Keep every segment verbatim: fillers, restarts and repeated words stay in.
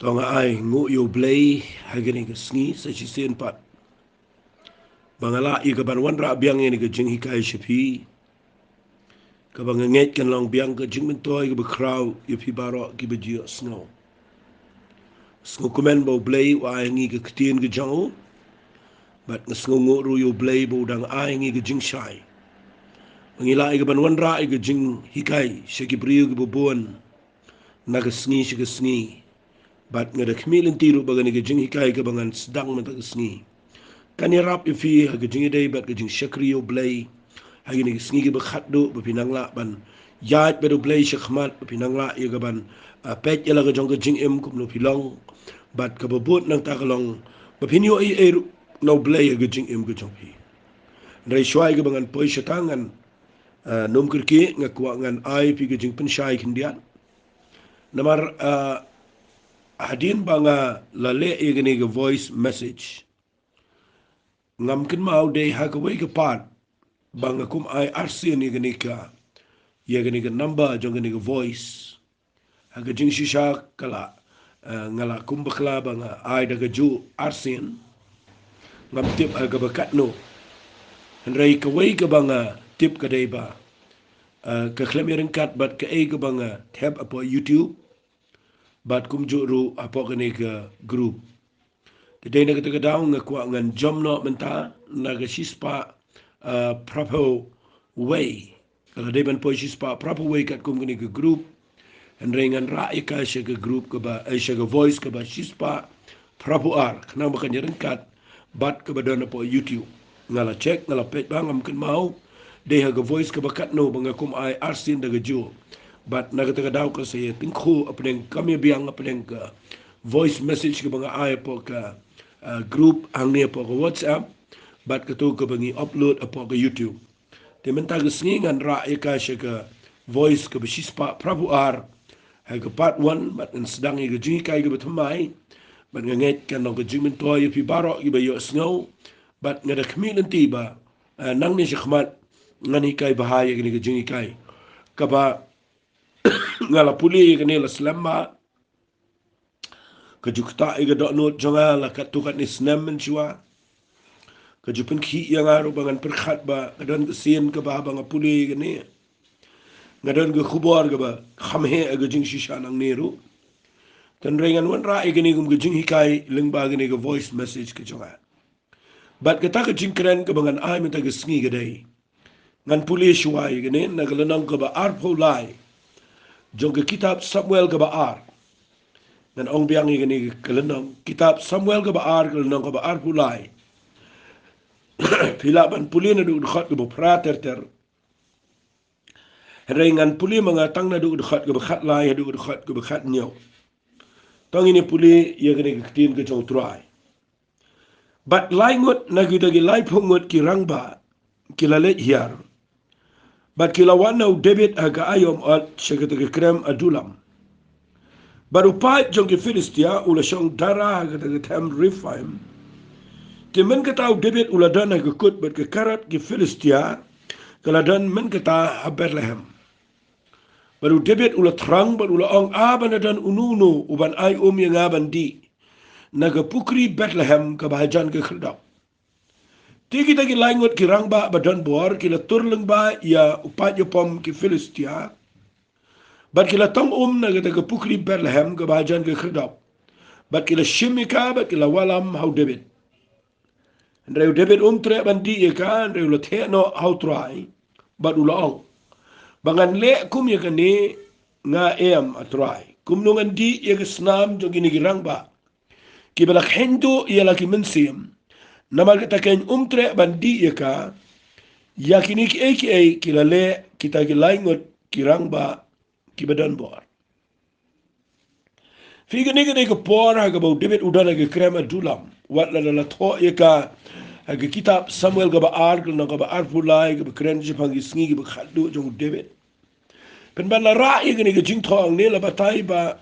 To nga ai nguh ïa U Blei ha kane ka sngi sa shisien pat ba nga lah ïa ka ban wanrah biang ïa kane ka jinghikai sha phi, kaba nga ngeit kan long biang ka jingmyntoi kaba khraw ïa phi baroh kiba ju ïohsngew. Sngewkmen ba U Blei u ai ha ngi ka ktien ka jong u, bad nga sngewnguh ruh ïa U Blei ba u dang ai ha ngi ka jingshai ba ngi lah ïa ka ban wanrah ïa ka jinghikai sha ki briew kiba bun na ka sngi sha ka sngi. Bad nga da khmih lynti ruh ba kane ka jinghikai kaba ngan sdang mynta ka sngi kan ïarap ïa phi ha ka jingïadei bad ka jingshakri ïa U Blei ha kine ki sngi kiba khatduh, ba phin nang lah ban ïaid bad U Blei shakhmat, ba phin nang lah ïa ka ban, ah, peit ïa la ka jong ka jingim kumno phi long, bad kaba bud nangta ka long ba phin ïoh ei ei ruh na U Blei ha ka jingim ka jong phi. Hynrei shuwa ïa kaba ngan poi shata ngan, ah, nym kyrkieh, nga kwah ngan ai phi ka jingpynshai khyndiat. Namar, ah, hadien ba nga la leh ïa kane ka voice message, ngam kynmaw dei ha kawei ka part ba nga kum ai arsien ïa kane ka, ïa kane ka number jong kane ka voice. Ha ka jingshisha ka la, eh, nga la kum bakla ba nga ai da kajuh arsien. Ngam tip ha kaba katno. Hynrei kawei kaba nga tip ka dei ba, eh, ka khlem ïaryngkat bad kaei kaba nga thep hapoh YouTube bad kumjuh ruh hapoh kane ka group. Te dei na kata ka daw nga kwah ngan jam noh mynta na ka shispah, ah, phraphew wei. Ka la dei ban poi shispah phraphew wei katkum kane ka group. Hynrei ngan rah ïa ka sha ka group kaba, eh, sha ka voice kaba shispah phraphew ar, khnang ba kan ïaryngkat bad kaba don hapoh YouTube. Nga la check, nga la peit ba ngam kynmaw dei ha ka voice kaba katno ba nga kum ai arsien da kajuh. Bad na kata ka daw ka sa ïa tyngkhuh hapdeng, kam ïa biang hapdeng ka voice message kaba nga ai hapoh ka, ah, group hangne hapoh ka WhatsApp, bad kato kaba ngi upload hapoh ka YouTube. Te mynta ka sngi ngan rah ïa ka sha ka voice kaba shispah phraphew ar ha ka part one, bad ngan sdang ïa ka jinghikai kaba thymmai. Bad nga ngeit kan long ka jingmyntoi ïa phi baroh kiba ïohsngew. Bad nga da khmih lynti ba, eh, nangne shakhmat ngan hikai bha ïa kane ka jinghikai kaba nga la pule ïa kane la slem bha. Ka ju ktah ïa ka dohnud jong nga la katto katne snem mynshuwa. Ka ju pynkhih ïa nga ruh ba ngan pyrkhat ba ka don ka sien kaba haba nga pule ïa kane nga don ka khubor kaba kham heh ha ka jingshisha nangne ruh. Hynrei ngan wanrah ïa kane kum ka jinghikai lyngba kane ka voice message ka jong nga. Bad kata ka jingkren kaba ngan ai mynta ka sngi ka dei, ngan pule shuwa ïa kane na ka lynnong kaba arphew lai jong ka kitab Samuel kaba ar. Ngan ong biang ïa kane ka lynnong, kitab Samuel kaba ar, ka lynnong kaba arphew lai. Phi lah ban pule naduh ka dkhot kaba phra ter ter. Hynrei ngan pule ma nga tang naduh ka dkhot kaba khatlai haduh ka dkhot kaba khathynñiew. To ngin ïa pule ïa kane ka ktien ka jong U Trai. Bad lai ngut na kita ki laiphew ngut ki rangbah ki la leit hiar. Bad ki la wan na u David ha ka aïom ot sha kata ka krem Adullam. Bad u paid jong ki Philistia u la shong dara ha kata ka them Rephaim. Te mynta kata u David u la don ha ka kut bad ka karot ki Philistia ka la don mynta kata ha Bethlehem. Bad u David u la thrang bad u la ong, A ban da don uno uno u ban ai um ïa nga ban dih na ka pukri Bethlehem kaba hajan ka khyrdop. Te kita ki lai ngut ki rangbah ba don bor ki la tur lyngba ïa u paid ïapom ki Philistia. Bad ki la tong um na kata ka pukri Bethlehem kaba hajan ka khyrdop. Bad ki la shim ïa ka bad ki la wallam ha u David. Hynrei u David um treh ban dih ïa ka, hynrei u la theh noh ha u Trai bad u la ong, Ba ngan leh kum ïa kane nga em, A Trai? Kumno ngan dih ïa ka snam jong kine ki rangbah kiba la kheiñ duh ïa la ki mynsiem? Namar kata ka um treh ban dih ïa ka ïa kine kiei kiei ki la leh kita ki lai ngut ki rangbah kiba don bor. Phi, kane ka dei ka por ha kaba u David u don ha ka krem Adullam. Wat la la thoh ïa ka ha ka kitab Samuel kaba ar, ka lynnong kaba arphew lai, kaba kren shaphang ki sngi kiba khatduh jong u David. Pynban la rah ïa kane ka jingthoh hangne la batai ba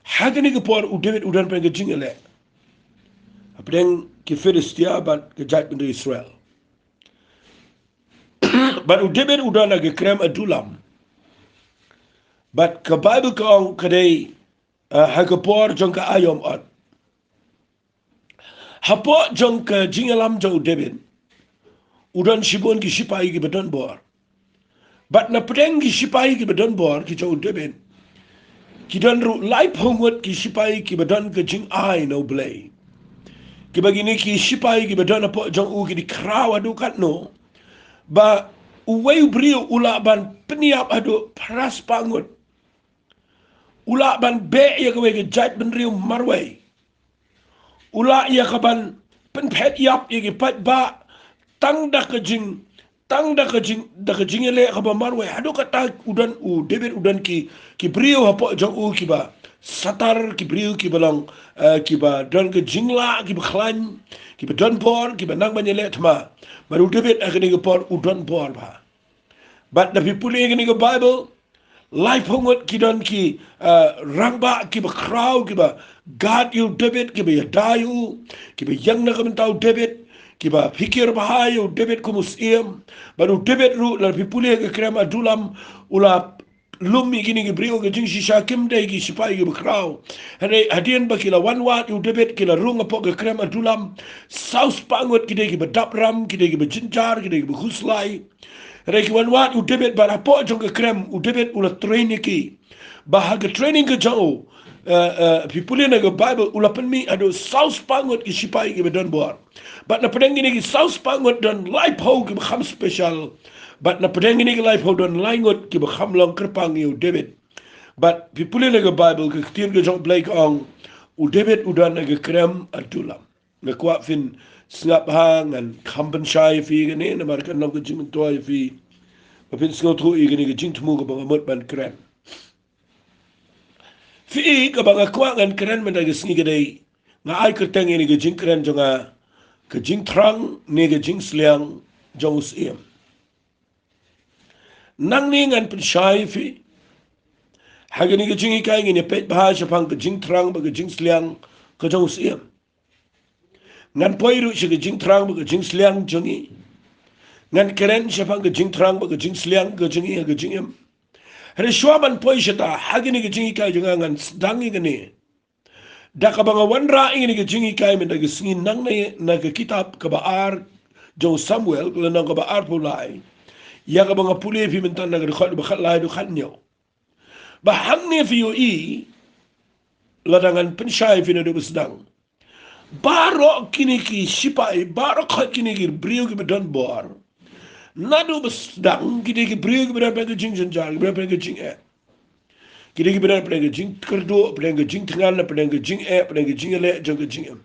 ha kane ka por u David u don pdeng ka jingïaleh hapdeng ki Philistia bad ka jaitbynriew Israel. Bad u David u don ha ka krem Adullam. Bad ka Baibl ka ong ka dei, Ah, ha ka por jong ka aïom ot. Hapoh jong ka jingïalam jong u David, u don shibun ki shipai kiba don bor. Bad na pdeng ki shipai kiba don bor ki jong u David, ki don ruh laiphew ngut ki shipai kiba don ka jingai na U Blei. Kiba kine ki shipai kiba don hapoh jong u ki dei khraw haduh katno, ba uwei u briew u lah ban pynïap haduh phra spah ngut. U lah ban beh ïa kawei ka jaitbynriew marwei. U lah ïa ka ban pynphet ïap ïa ki paidbah tang da ka jing, tang da ka jing, da ka jingïaleh kaba marwei. Haduh katta u don, u David u don ki, ki briew hapoh jong u kiba satar, ki briew kiba long, eh, kiba don ka jinglah, kiba khlaiñ, kiba don bor, kiba nang ban ïaleh thma. Bad u David ha kane ka por u don bor bha. Bad da phi pule kane ka Baibl, laiphew ngut ki don ki, eh, rangbah kiba khraw, kiba guard ïa u David, kiba ïada ïa u, kiba ïeng na ka bynta u David, kiba phikir bha ïa u David kum u syiem. Bad u David ruh, lada phi pule ha ka krem Adullam, u la lum ïa kine ki briew ha ka jingshisha, kim dei ki shipai kiba khraw. Hynrei hadien ba ki la wan wad ïa u David, ki la rung hapoh ka krem Adullam saw spah ngut, ki dei kiba dap ram, ki dei kiba jynjar, ki dei kiba khuslai. Hynrei ki wan wad ïa u David, bad hapoh jong ka krem u David u la train ïa ki. Bad ha ka training ka jong u, eh, eh, phi pule na ka Baibl, u la pynmih haduh saw spah ngut ki shipai kiba don bor. Bad na pdeng kine ki saw spah ngut don laiphew kiba kham special. Bad na pdeng kine ki laiphew don lai ngut kiba kham long kyrpang ïa u David. Bad phi pule na ka Baibl, ka ktien ka jong U Blei ka ong, u David u don ha ka krem Adullam. Nga kwah phin sngap bha, ngan kham pynshai ïa phi kane namar kan long ka jingmyntoi ïa phi ba phin sngewthuh ïa kane ka jingthmu kaba nga mut ban kren. Phi i, kaba nga kwah ngan kren mynta ka sngi ka dei, nga ai kyrteng ïa kane ka jingkren jong nga, ka jingthrang ne ka jingsliang jong u syiem. Nangne ngan pynshai ïa phi ha kane ka jinghikai, ngin ïa peit bha shaphang ka jingthrang bad ka jingsliang ka jong u syiem. Ngan poi ruh sha ka jingthrang bad ka jingsliang jong ngi. Ngan kren shaphang ka jingthrang bad ka jingsliang ka jong ngi ha ka jingim. Hynrei shuwa ban poi shata ha kane ka jinghikai jong nga, ngan sdang ïa kane da kaba nga wanrah ïa kane ka jinghikai mynta ka sngi nangne na ka kitab kaba ar jong u Samuel, ka lynnong kaba arphew lai, ïa kaba nga pule ïa phi mynta na ka dkhot ba khatlai haduh khathynñiew. Ba hangne phi ïohi, lada ngan pynshai ïa phi naduh ba sdang, baroh kine ki shipai, baroh kine ki briew kiba don bor, naduh ba sdang ki dei ki briew kiba don pdeng ka jingjynjar, kiba don pdeng ka jingeh. Ki dei kiba don pdeng ka jingkyrduh, pdeng ka jingthngan, pdeng ka jingeh, pdeng ka jingïaleh jong ka jingim.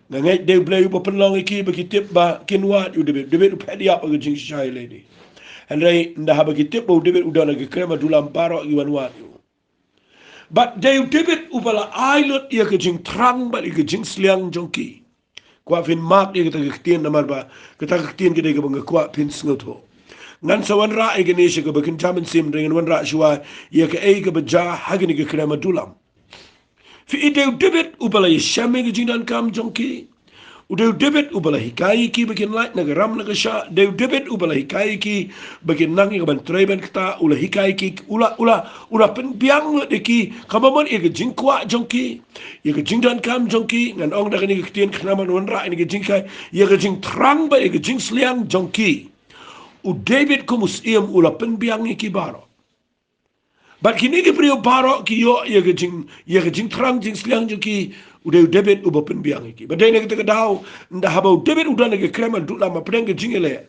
Nga ngeit dei U Blei uba pynlong ïa ki ba ki tip ba kin wad ïa u David. David u phet ïap ha ka jingshisha ïa lade. Hynrei ynda haba ki tip ba u David u don ha ka krem Adullam, baroh ki wan wad ïa u. Bad dei u David uba la ai lut ïa ka jingthrang bad ïa ka jingsliang jong ki. Kwah phin mark ïa kata ka ktien namar ba kata ka ktien ka dei kaba nga kwah phin sngewthuh. Ngan sa wanrah ïa kane sha kaba kynja mynsiem, hynrei ngan wanrah shuwa ïa kaei kaba jia ha kane ka krem Adullam. Phi i, dei u David uba la ïashem ïa ka jingdonkam jong ki. U dei u David uba la hikai ïa ki ba kin lait na ka ram na ka shah. Dei u David uba la hikai ïa ki ba kin nang ïa ka ban trei ban ktah. U la hikai ïa ki, u la, u la, u la pynbiang lut ïa ki, kaba mut ïa ka jingkwah jong ki, ïa ka jingdonkam jong ki. Ngan ong da kane ka ktien khnang ban wanrah ïa kane ka jinghikai, ïa ka jingthrang bad ïa ka jingsliang jong ki. U David kum u syiem u la pynbiang ïa ki baroh. Bad kine ki briew baroh ki ïoh ïa ka jing, ïa ka jingthrang jingsliang jong ki, u dei u David uba pynbiang ïa ki. Bad dei na kata ka daw, ynda haba u David u don ha ka krem Adullam hapdeng ka jingïaleh,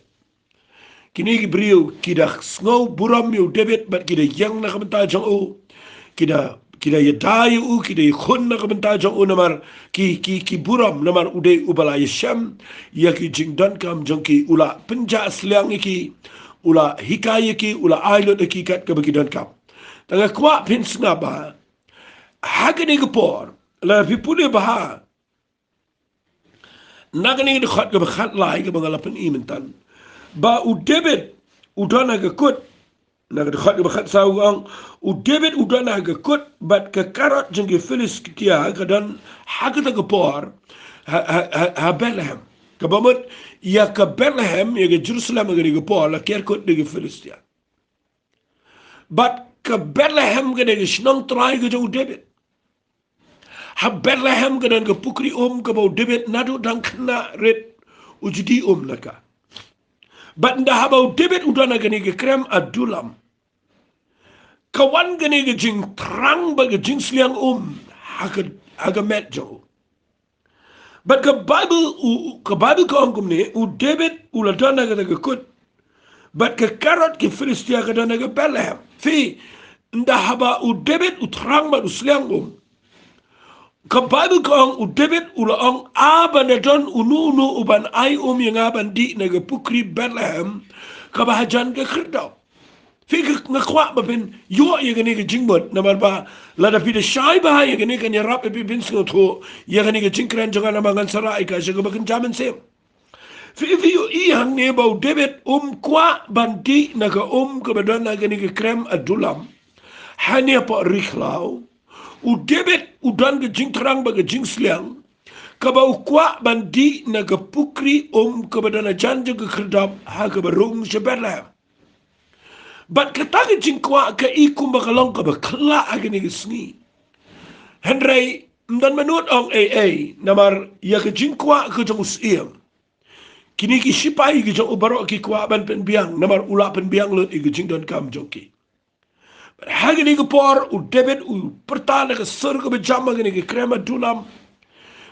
kine ki briew ki da sngew burom ïa u David bad ki da ïeng na ka bynta jong u. Ki da, ki da ïada ïa u, ki da ïakhun na ka bynta jong u namar ki, ki, ki burom namar u dei uba la ïashem ïa ki jingdonkam jong ki, u la pynjah sliang ïa ki, u la hikai ïa ki, u la ai lut ïa ki kat kaba ki donkam. Te nga kwah phin sngap ba ha kane ka por, lada phi pule bha na kane ka dkhot kaba khatlai kaba nga la pyni mynta, ba u David u don ha ka kut, na ka dkhot kaba khatsaw ka ong, u David u don ha ka kut bad ka karod jong ki Philistia ka don ha kata ka por ha, ha, ha, ha Bethlehem. Kaba mut ïa ka Bethlehem, ïa ka Jerusalem ha kane ka por la ker kut da ki Philistia. Bad ka Bethlehem ka dei ka shnong trai ka jong u David. Ha Bethlehem ka don ka pukri um kaba u David naduh dang khynnah rit u ju die um na ka. Bad ynda haba u David u don ha kane ka krem Adullam, ka wan kane ka jingthrang bad ka jingsliang um ha ka, ha ka met jong u. Bad ka Baibl u, ka Baibl ka ong kumne, u David u la don ha kata ka kut, bad ka karod ki Philistia ka don ha ka Bethlehem. Phi, ynda haba u David u thrang bad u sliang um, ka Baibl ka ong u David u la ong, a ban da don uno uno uban ai um ïa nga ban dih na ka pukri Bethlehem kaba hajan ka khyrdop. Phi, nga kwah ba phin ïoh ïa kane ka jingmut, namar ba lada phi da shai bha ïa kane kan ïarap ïa phi phin sngewthuh ïa kane ka jingkren jong nga, namar ngan sa rah ïa ka sha kaba kynja mynsiem. Phi, phi ïohi hangne ba u David um kwah ban dih na ka um kaba don ha kane ka krem Adullam, hangne hapoh ri khlaw. U David u don ka jingthrang bad ka jingsliang kaba u kwah ban dih na ka pukri um kaba don hajan jong ka khyrdop ha kaba rung sha Bethlehem. Bad kata ka jingkwah ka i kumba ka long kaba khyllah ha kane ka sngi. Hynrei ym don mano ong ei ei, namar ïa ka jingkwah ka jong u syiem, kine ki shipai ki jong u baroh ki kwah ban pynbiang, namar u la pynbiang lut ïa ka jingdonkam jong ki. Bad ha kane ka por u David u pyrta na ka sur kaba jam ha kane ka krem Adullam.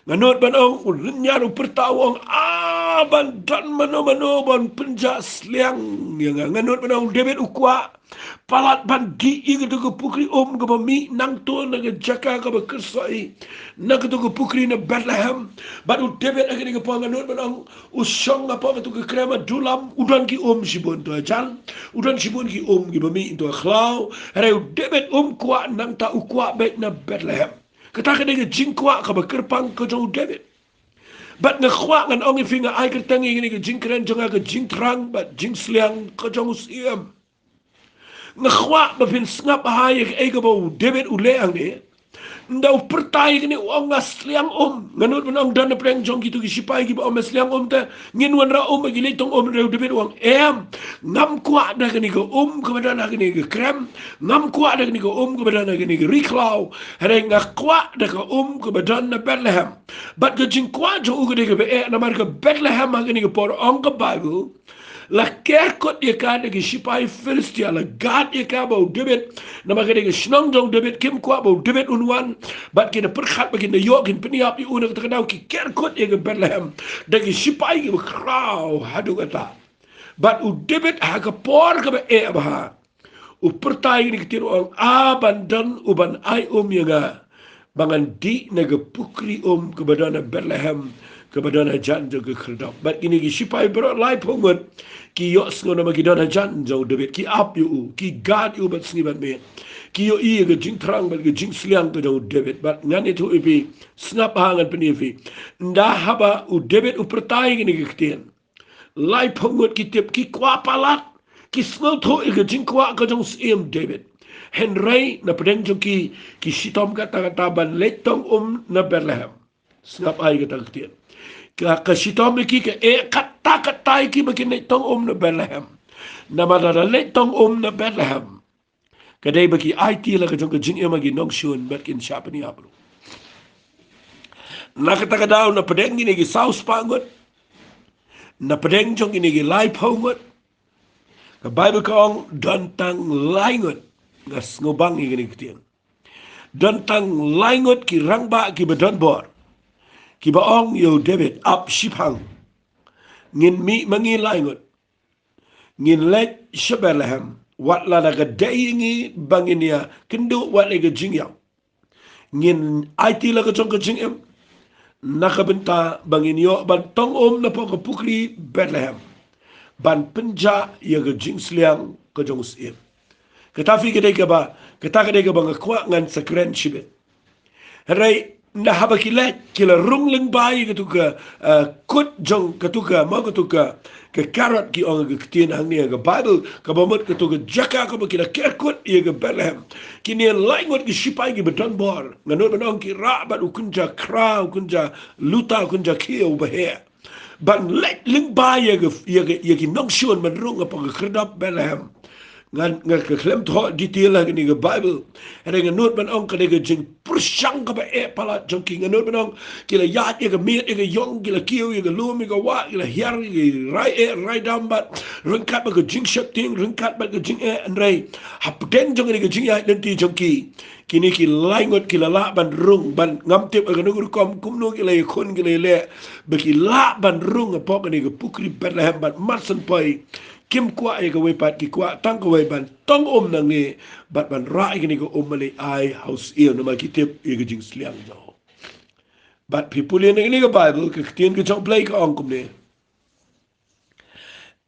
Nga nud ban ong, u lynñiar u pyrta u ong, a ban don mano mano ban pynjah sliang ïa nga. Nga nud ban ong u David u kwah palat ban dih ïa kato ka pukri um kaba mih nangto na ka jaka kaba kyrshah, na kato ka pukri na Bethlehem. Bad u David ha kane ka por nga nud ban ong u shong hapoh kato ka krem Adullam, u don ki um shibun to hajan, u don shibun ki um kiba mih to ha khlaw. Hynrei u David um kwah nangta, u kwah beit na Bethlehem. Kata ka dei ka jingkwah kaba kyrpang ka jong u David. Bad nga kwah ngan ong ïa phi, nga ai kyrteng ïa kane ka jingkren jong nga ka jingthrang bad jingsliang ka jong u syiem. Nga kwah ba phin sngap bha ïa kaei kaba u David u leh hangne. Ynda u pyrta ïa kane u ong nga sliang um. Nga nud ban ong don na pdeng jong kito ki shipai kiba ong me sliang um te ngin wanrah um ha ki leit tong um, hynrei u David u ong em. Ngam kwah da kane ka um kaba don ha kane ka krem. Ngam kwah da kane ka um kaba don ha kane ka ri khlaw. Hynrei nga kwah da ka um kaba don na Bethlehem. Bad ka jingkwah jong u ka dei kaba eh, namar ka Bethlehem ha kane ka por ong ka Baibl la ker kut ïa ka da ki shipai Philistia, la guard ïa ka ba u David, namar ka dei ka shnong jong u David, kim kwah ba u David un wan. Bad kin da pyrkhat ba kin da ïoh, kin pynïap ïa u, na kata ka daw ki ker kut ïa ka Bethlehem da ki shipai kiba khraw haduh katta. Bad u David ha ka por kaba eh bha u pyrta ïa kine ki ktien u ong, a ban don uban ai um ïa nga ba ngan dih na ka pukri um kaba don ha Bethlehem, kaba don hajan jong ka khyrdop. Bad kine ki shipai baroh laiphew ngut ki ïohsngew namar ki don hajan jong u David, ki ap ïa u, ki guard ïa u bad sngi bad miet. Ki ïohi ïa ka jingthrang bad ka jingsliang ka jong u David. Bad ngan ïathuh ïa phi, sngap bha, ngan pyni ïa phi. Ynda haba u David u pyrta ïa kine ki ktien, laiphew ngut ki tip, ki kwah palat, ki sngewthuh ïa ka jingkwah ka jong u syiem David. Hynrei na pdeng jong ki, ki shitom katta katta ban leit tong um na Bethlehem. Sngap bha ïa kata ka ktien. Ka, ka shitom ïa ki, ka eh katta katta ïa ki ba kin leit tong um na Bethlehem. Namar lada leit tong um na Bethlehem, ka dei ba ki aiti la ka jong ka jingim ha ki nongshun bad kin shah pynïap ruh. Na kata ka daw, na pdeng kine ki saw spah ngut, na pdeng jong kine ki laiphew ngut, ka Baibl ka ong don tang lai ngut. Nga sngewbang ïa kine ki ktien. Don tang lai ngut ki rangbah kiba don bor, kiba ong ïa u David, ap shipang, ngin mih ma ngi lai ngut. Ngin leit sha Bethlehem, wat lada ka dei ïa ngi ba ngin ïa kynduh wat ïa ka jingïap. Ngin aiti la ka jong ka jingim na ka bynta ba ngin ïoh ban tong um napoh ka pukri Bethlehem ban pynjah ïa ka jingsliang ka jong u syiem. Kata phi ka dei kaba, kata ka dei kaba nga kwah ngan sa kren shibit. Hynrei ynda haba ki leit, ki la rung lyngba ïa kato ka, eh, kut jong kato ka, mo, kato ka, ka karod, ki ong ka ktien hangne ha ka Baibl, kaba mut kato ka jaka kaba ki la ker kut ïa ka Bethlehem. Kine lai ngut ki shipai kiba don bor, nga nud ban ong ki rah bad u kynja khra, u kynja luta, u kynja khia uba heh ban leit lyngba ïa ka, ïa ka, ïa ki nongshun ban rung hapoh ka khyrdop Bethlehem. Ngan, nga ka khlem thoh detail ha kane ka Bible. Hynrei nga nud ban ong ka dei ka jingpyrshang kaba eh palat jong ki. Nga nud ban ong ki la ïaid ïa ka miet ïa ka ïong, ki la kiew ïa ka lum ïa ka wah, ki la hiar ïa ka rai eh rai dam bad ryngkat bad ka jingsheptieng, ryngkat bad ka jingeh, hynrei hapdeng jong kane ka jingïaid lynti jong ki, kine ki lai ngut ki la lah ban rung, ban ngam tip ha kano ka rukom kumno ki la ïakhun ki la ïaleh ba ki lah ban rung hapoh kane ka pukri Bethlehem bad mar shen poi kim kwah ïa kawei pat, ki kwah tang kawei ban tong um nangne bad ban rah ïa kane ka um ban ai ha u syiem namar ki tip ïa ka jingsliang jong u. Bad phi pule na kane ka Bible, ka ktien ka jong U Blei ka ong kumne.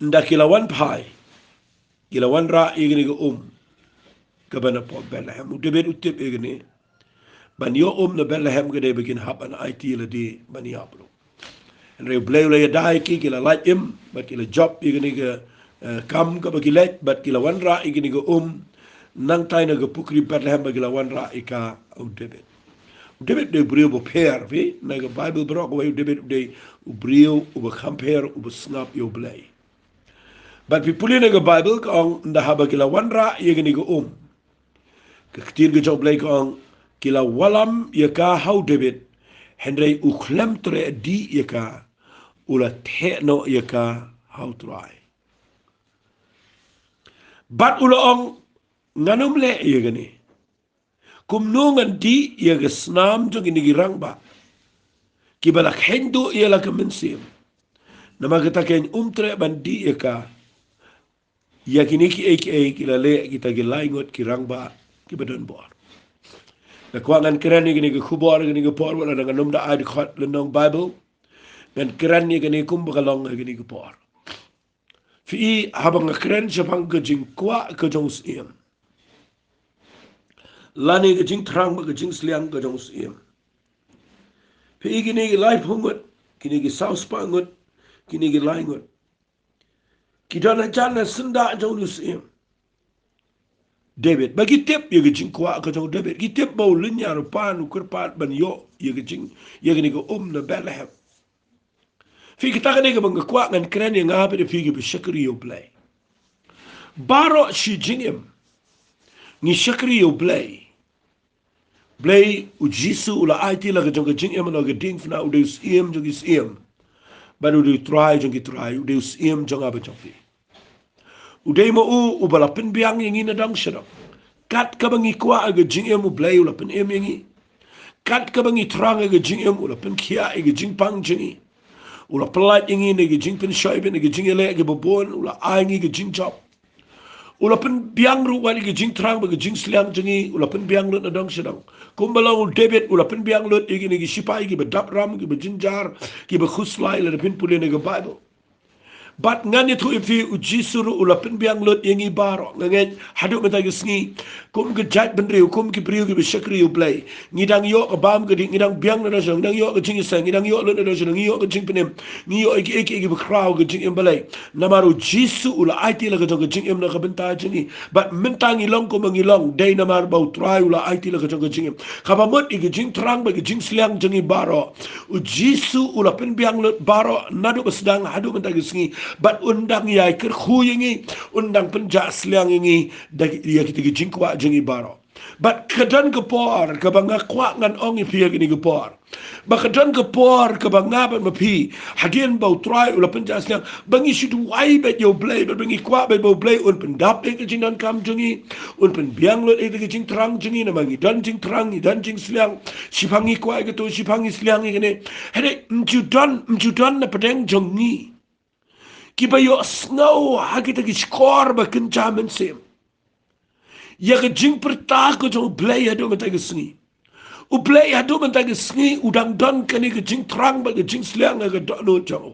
Ynda ki la wan phai, ki la wanrah ïa kane ka um kaba napoh Bethlehem. U David u tip ïa kane. Ban ïoh um na Bethlehem ka dei ba kin hap ban aiti lade ban ïap ruh. Hynrei U Blei u la ïada ïa ki, ki la lait im bad ki la jop ïa kane ka, eh, kam kaba ki leit, bad ki la wanrah ïa kane ka um nangtai na ka pukri Bethlehem ba ki la wanrah ïa ka ha u David. U David u dei u briew ba pher, phi, na ka Bible baroh kawei u David u dei u briew uba kham pher, uba sngap ïa U Blei. Bad phi pule na ka Bible ka ong, ynda haba ki la wanrah ïa kane ka um, ka ktien ka jong U Blei ka ong, ki la wallam ïa ka ha u David, hynrei u khlem treh dih ïa ka, u la theh noh ïa ka ha U Trai. Bad u la ong, ngan ym leh ïa kane. Kumno ngan dih ïa ka snam jong kine ki rangbah kiba la kheiñ duh ïa la ka mynsiem? Namar kata ka ong, um treh ban dih ïa ka ïa kine kiei kiei ki la leh kita ki lai ngut ki rangbah kiba don bor. Nga kwah ngan kren ïa kane ka khubor ïa kane ka por, wat la ngan ym da ai dkhot lynnong Bible, ngan kren ïa kane kumba ka long ïa kane ka por. Phi i, haba nga kren shaphang ka jingkwah ka jong u syiem, lane ka jingthrang bad ka jingsliang ka jong u syiem, phi i, kine ki laiphew ngut, kine ki sawspah ngut, kine ki lai ngut, ki don hajan na syndah jong u syiem David. Ba ki tip ïa ka jingkwah ka jong u David. Ki tip ba u lynñiar, u pan, u kyrpad ban ïoh ïa ka jing, ïa kane ka um na Bethlehem. Phi, kata ka dei kaba nga kwah ngan kren ïa nga bad phi kiba shakri ïa U Blei. Baroh shi jingim ngi shakri ïa U Blei. Blei, U Jisu u la aiti la ka jong ka jingim, la ka diengphna, u dei u syiem jong ki syiem. Bad u dei U Trai jong ki trai, u dei u syiem jong nga bad jong phi. U dei ma u uba la pynbiang ïa ngi na dong sha dong. Kat kaba ngi kwah ïa ka jingim, U Blei u la pynim ïa ngi. Kat kaba ngi thrang ïa ka jingim, u la pynkhiah ïa ka jingpang jong ngi. U la pynlait ïa ngi na ka jingpynshoi bad na ka jingïaleh kiba bun, u la ai ngi ka jingjop. U la pynbiang ruh wat ïa ka jingthrang bad ka jingsliang jong ngi, u la pynbiang lut na dong sha dong. Kumba long u David, u la pynbiang lut ïa kine ki shipai kiba dap ram, kiba jynjar, kiba khuslai, lada phin pule na ka Bible. Bad ngan ïathuh ïa phi, U Jisu ruh u la pynbiang lut ïa ngi baroh. Nga ngeit haduh mynta ka sngi, kum ka jaitbynriew, kum ki briew kiba shakri ïa U Blei, ngi dang ïoh ka bam ka dih, ngi dang biang na dong sha dong, ngi dang ïoh ka jingïaseng, ngi dang ïoh lut na dong sha dong, ngi ïoh ka jingpynim, ngi ïoh ïa kiei kiei kiba khraw ka jingim balei. Namar U Jisu u la aiti la ka jong ka jingim na ka bynta jong ngi. Bad mynta ngi long kumba ngi long, dei namar ba U Trai u la aiti la ka jong ka jingim. Kaba mut ïa ka jingthrang bad ka jingsliang jong ngi baroh, U Jisu u la pynbiang lut baroh naduh ba sdang haduh mynta ka sngi. Bad un dang ïai kyrkhu ïa ngi, un dang pynjah sliang ïa ngi da ki, ïa kita ki jingkwah jong ngi baroh. Bad ka don ka por kaba nga kwah ngan ong ïa phi ha kane ka por. Ba ka don ka por kaba nga bad ma phi, hadien ba U Trai u la pynjah sliang, ba ngi shu duwai beit ïa U Blei, bad ba ngi kwah beit ba U Blei un pyndap ïa ka jingdonkam jong ngi, un pynbiang lut ïa ka jingthrang jong ngi, namar ngi don jingthrang, ngi don jingsliang. Shiphang ngi kwah ïa kato, shiphang ngi sliang ïa kane. Hynrei ym ju don, ym ju don na pdeng jong ngi kiba ïohsngew ha kita ki shkor ba kynja mynsiem ïa ka jingpyrta ka jong U Blei haduh mynta ka sngi. U Blei haduh mynta ka sngi u dang don kane ka jingthrang bad ka jingsliang ha ka dohnud jong u.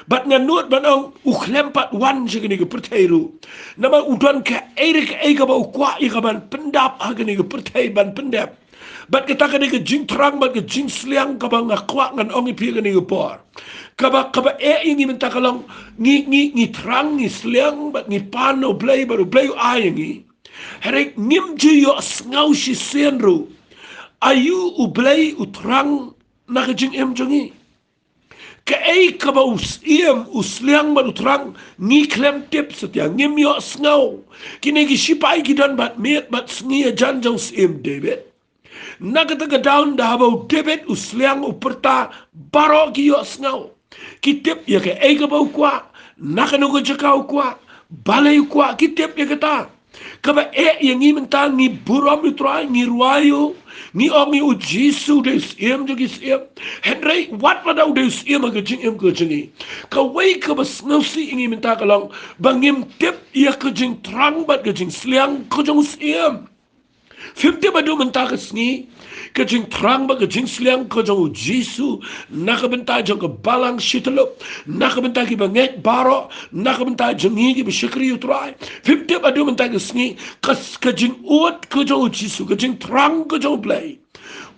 Bad nga nud ban ong, u khlem pat wan sha kane ka pyrthei ruh, namar u don kaei re kaei kaba u kwah ïa ka ban pyndap ha kane ka pyrthei ban pyndep. Bad kata ka dei ka jingthrang bad ka jingsliang kaba nga kwah ngan ong ïa phi ha kane ka por. Kaba, kaba eh ïa ngi mynta ka long, ngi, ngi, ngi thrang, ngi sliang bad ngi pan na U Blei bad U Blei u ai ïa ngi. Hynrei ngim ju ïohsngew shisien ruh aïu U Blei u thrang na ka jingim jong ngi. Kaei kaba u syiem, u sliang bad u thrang, ngi khlem tip satia, ngim ïohsngew. Kine ki sipai ki don bad miet bad sngi hajan jong u syiem David. Na kata ka daw ynda haba u David u sliang u pyrta, baroh ki ïohsngew. Ki tip ïa kaei kaba u kwah, na kano ka jaka u kwah, balei u kwah, ki tip ïa kata. Kaba eh ïa ngi mynta, ngi burom ïa u Trai, ngi rwai ïa u, ngi ong ïa u Jisu u dei u syiem jong ki syiem. Hynrei wat lada u dei u syiem ha ka jingim ka jong ngi, kawei kaba sngewsih ïa ngi mynta ka long ba ngim tip ïa ka jingthrang bad ka jingsliang ka jong u syiem. Phim tip haduh mynta ka sngi ka jingthrang bad ka jingsliang ka jong u Jisu na ka bynta jong ka balang shi tyllup, na ka bynta kiba ngeit baroh, na ka bynta jong ngi kiba shakri ïa u Trai. Phim tip haduh mynta ka sngi ka, ka jingud ka jong u Jisu, ka jingthrang ka jong u Blei,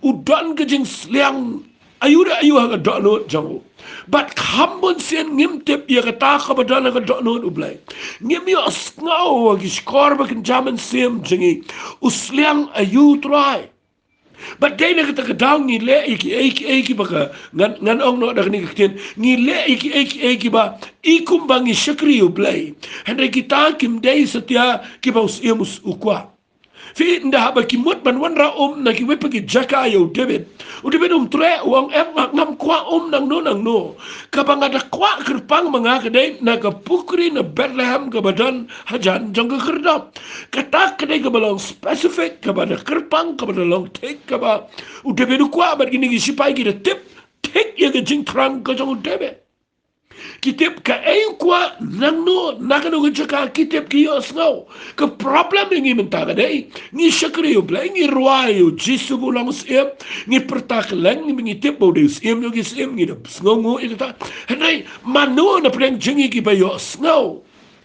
u don ka jingsliang aïu re aïu ha ka dohnud jong u. Bad kham bun sien ngim tip ïa kata kaba don ha ka dohnud u Blei. Ngim ïohsngew ha ki shkor ba kynja mynsiem jong ngi, u sliang aïu u Trai. Bad dei na kata ka daw ngi leh ïa kiei kiei kiba ka, ngan, ngan ong noh da kane ka ktien, ngi leh ïa kiei kiei kiba i kumba ngi shakri ïa u Blei. Hynrei kita kim dei satia kiba u syiem u s-, u kwah. Phi, ynda haba ki mut ban wanrah um na kiwei pat ki jaka ïa u David, u David um treh, u ong em, nga, ngam kwah um nangno nangno. Kaba nga da kwah kyrpang ma nga ka dei na ka pukri na Bethlehem kaba don hajan jong ka khyrdop. Kata ka dei kaba long specific, kaba da kyrpang, kaba da long thik, kaba u David u kwah. Bad kine ki sipai ki da tip thik ïa ka jingthrang ka jong u David. Ki tip kaei u kwah, nangno, na kano ka jaka, ki tip, ki ïohsngew. Ka problem ïa ngi mynta ka dei, ngi shakri ïa u Blei, ngi rwai ïa u Jisu ba u long u syiem, ngi pyrta kylleng, ngi, ngi tip ba u dei u syiem jong ki syiem, ngi da sngewnguh ïa kata. Hynrei mano na pdeng jong ngi kiba ïohsngew?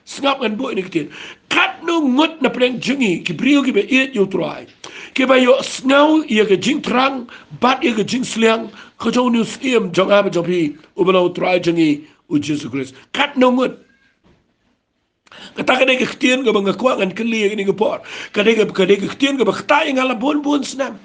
Sngap, ngan buh ïa kane ka ktien. Katno ngut na pdeng jong ngi ki briew kiba ïeit ïa u Trai, kiba ïohsngew ïa ka jingthrang bad ïa ka jingsliang ka jong une u syiem jong nga bad jong phi, uba long u Trai jong ngi u Jisu Khrist? Katno ngut? Kata ka dei ka ktien kaba nga kwah ngan kylli ïa kane ka por. Ka dei ka, ka dei ka ktien kaba ktah ïa nga la bun bun snem.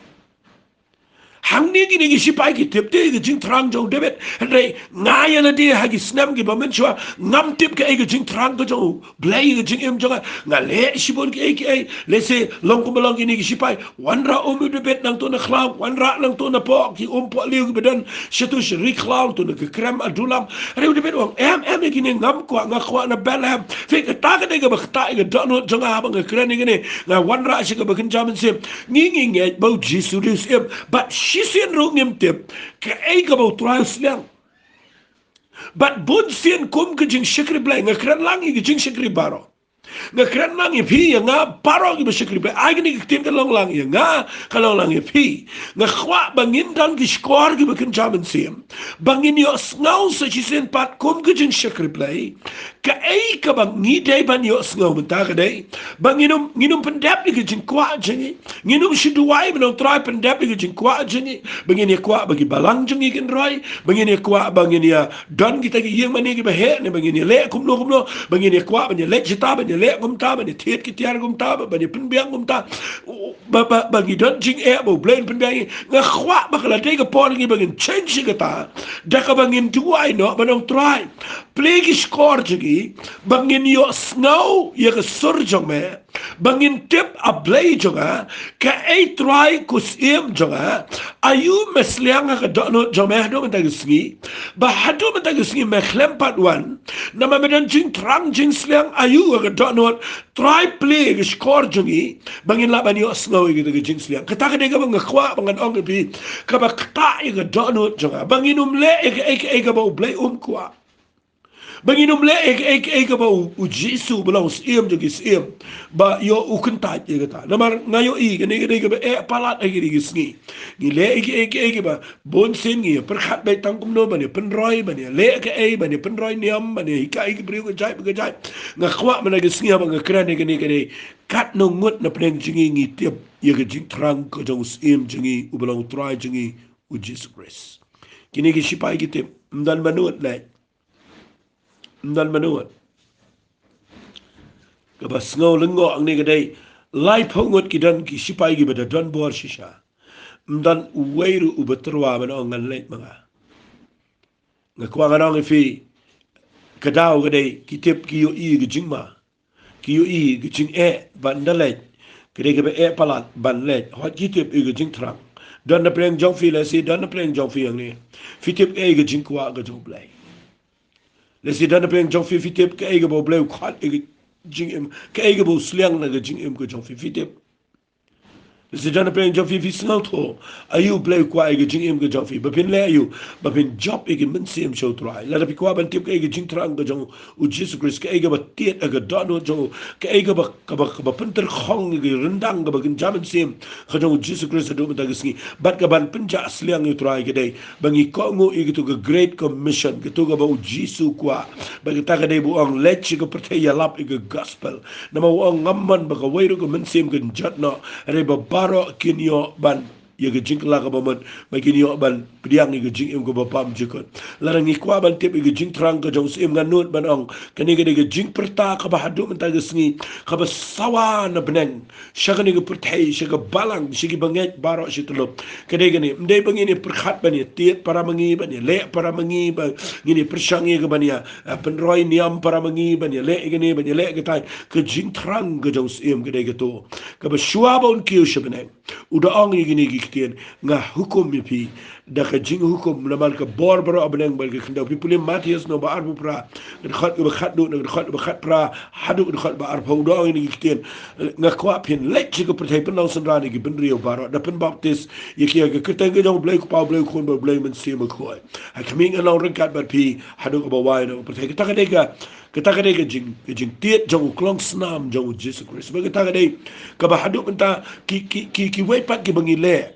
Hangne kine ki sipai ki tip te ïa ka jingthrang jong u David. Hynrei nga ïa lade ha ki snem kiba mynshuwa ngam tip kaei ka jingthrang ka jong u Blei ïa ka jingim jong nga. Nga leh shibun kiei kiei. Lehse long kumba long kine ki sipai, wanrah um ïa u David nangto na khlaw, wanrah nangto na poh, ki um pohliew kiba don shatu shi ri khlaw, to na ka krem Adullam. Hynrei u David u ong em, em ïa kine ngam kwah, nga kwah na Bethlehem. Phi, kata ka dei kaba ktah ïa ka dohnud jong nga haba nga kren ïa kane, nga wanrah sha kaba kynja mynsiem. Ngi, ngi ngeit ba u Jisu u dei u syiem. Bad shisien ruh ngim tip kaei kaba u Trai u sliang. Bad bun sien kum ka jingshakri Blei, nga kren lang ïa ka jingshakri baroh. Nga kren lang ïa phi, ïa nga, baroh kiba shakri Blei. Ai kane ka ktien ka long lang ïa nga, ka long lang ïa phi. Nga kwah ba ngin don ki shkor kiba kynja mynsiem, ba ngin ïohsngew sa shisien pat kum ka jingshakri Blei kaei kaba ngi dei ban ïohsngew mynta ka dei ba ngin ym, ngin ym pyndep ïa ka jingkwah jong ngi. Ngin ym shu duwai ban ong Trai pyndep ïa ka jingkwah jong ngi, ba ngin ïa kwah ba ki balang jong ngi kin roi, ba ngin ïa kwah ba ngin ïa don kita ki ïing mane kiba heh, ne ba ngin ïa leh kumno kumno, ba ngin ïa kwah ban ïa leit shata, ban ïa leh kumta, ban ïa thied ki tiar kumta, ba, ban ïa pynbiang kumta. Ba, ba, ba ngi don jingeh ba u Blei un pynbiang ngi. Nga kwah ba ka la dei ka por ngi ba ngin change ïa kata da kaba ngin duwai noh ban ong Trai, plie ki shkor jong ngi ba ngin ïohsngew ïa ka sur jong me, ba ngin tip, A Blei jong nga, kaei Trai ko Syiem jong nga, aïu me sliang ha ka dohnud jong me haduh mynta ka sngi, ba haduh mynta ka sngi me khlem pat wan, namar me don jingthrang jingsliang aïu ha ka dohnud. Trai plie ka shkor jong ngi ba ngin lah ban ïohsngew ïa kata ka jingsliang. Kata ka dei kaba nga kwah ba ngan ong ïa phi, kaba ktah ïa ka dohnud jong nga, ba ngin ym leh ïa kaei kaei kaba U Blei um kwah. Ba ngin ym leh ïa kaei kaei kaba u, u Jisu ba long u Syiem jong ki syiem ba ïoh u kyntait ïa kata. Namar nga ïohi kane ka dei kaba eh palat ha kine ki sngi. Ngi leh ïa kaei kaei kaba bun sien ngi ïa pyrkhat beit tang kumno ban ïa pynroi, ban ïa leh kaei, ban ïa pynroi niam, ban ïa hikai ki briew ka jait ba ka jait. Nga kwah mynta ka sngi haba nga kren ïa kane ka dei, katno ngut na pdeng jong ngi ngi tip ïa ka jingthrang ka jong u Syiem jong ngi uba long u Trai jong ngi u Jisu Khrist. Kine ki shipai ki tip, ym don ba nud leh. Ym don ba nud. Kaba sngew lyngngoh hangne ka dei, laiphew ngut ki don ki shipai kiba da don bor shisha. Ym don uwei ruh uba tyrwa ban ong ngan leit ma nga. Nga kwah ngan ong ïa phi, ka daw ka dei, ki tip ki ïohi ka jingma, ki ïohi ka jingeh ban da leit, ka dei kaba eh palat ban leit. Hooid ki tip ïa ka jingthrang. Don na pdeng jong phi, lehse don na pdeng jong phi hangne, phi tip ïa ka jingkwah ka jong U Blei. Lehse don na pdeng jong phi, phi tip kaei kaba U Blei u khot ïa ka jingim, kaei kaba u sliang na ka jingim ka jong phi, phi tip. Lehse don na pdeng jong phi, phi sngewthuh aïu U Blei u kwah ïa ka jingim ka jong phi, ba phin leh aïu, ba phin jop ïa ka mynsiem sha U Trai. Lada phi kwah ban tip kaei ka jingthrang ka jong U Jisu Khrist, kaei kaba tied ha ka dohnud jong u, kaei kaba, kaba, kaba pyntyrkhong ïa ka ryndang kaba kynja mynsiem ka jong U Jisu Khrist haduh mynta ka sngi, bad kaban pynjah sliang ïa U Trai, ka dei ba ngi kohnguh ïa katu ka Great Commission, katu kaba U Jisu u kwah. Bad kata ka dei ba u ong, leit sha ka pyrthei, ïalap ïa ka gospel. Namar u ong, ngam mon ba kawei ruh ka mynsiem kan jot noh, hynrei ba baroh kin ïoh ban ïa ka jingkylla kaba mut, ba kin ïoh ban pdiang ïa ka jingim kaba bymjukut. Lada ngi kwah ban tip ïa ka jingthrang ka jong u Syiem, ngan nud ban ong, kane ka dei ka jingpyrta kaba haduh mynta ka sngi kaba sawa na bneng, sha kane ka pyrthei, sha ka balang, sha ki bangeit baroh shi tyllup. Ka dei kane, ym dei ba ngin ïa pyrkhat ban ïa tied para ma ngi, ban ïa leh para ma ngi, ba ngin ïa pyrshang ïa ka ban ïa, eh, pynroi niam para ma ngi, ban ïa leh ïa kane, ban ïa leh ïa katai. Ka jingthrang ka jong u Syiem ka dei kato. Kaba shuwa ba un kiew sha bneng, u da ong ïa kine ki ktien, nga hukum ïa phi da ka jinghukum, namar ka bor baroh ha bneng bad ka khyndew. Phi pule Mathaios lynnong ba arphew phra, ka dkhot kaba khatduh, na ka dkhot kaba khatphra haduh ka dkhot ba arphew, u da ong ïa kine ki ktien, nga kwah phin leit sha ka pyrthei, pynlong synran ïa ki bynriew baroh, da pynbaptis ïa ki ha ka kyrteng ka jong U Blei U Kpa, U Blei U Khun bad U Blei U Mynsiem Bakhuid. Ha khmih, ngan long ryngkat bad phi haduh kaba wai na ka pyrthei. Kata ka dei ka, kata ka dei ka jing, ka jingtied jong u klongsnam jong U Jisu Khrist. Bad kata ka dei kaba haduh mynta ki, ki, ki, kiwei pat kiba ngi leh,